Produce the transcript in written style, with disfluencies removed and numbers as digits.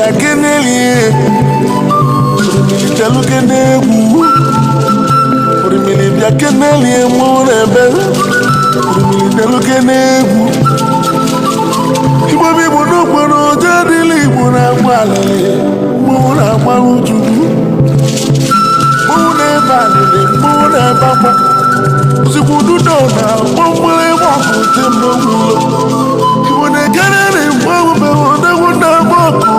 Bịa kenelie orimili, bịalụke n'egwu orimili, bịa kenelie mmanwụ na-ebe orimili, bịalụke n'egwu. Igbo bụ Igbo n'okporo oje adịla, Igbo na-agba alịlị, mmanwụ na-agbalụ Chukwu, mmanwụ na-ebe alịlị, mmanwụ na-ebe akwa ozugbo ududo na-akpọ mgbịrịgba ọkụ te mmanwụ ụlọ. Igbo na-ekere na mmanwụ mere odegwu na-agba ọkụ.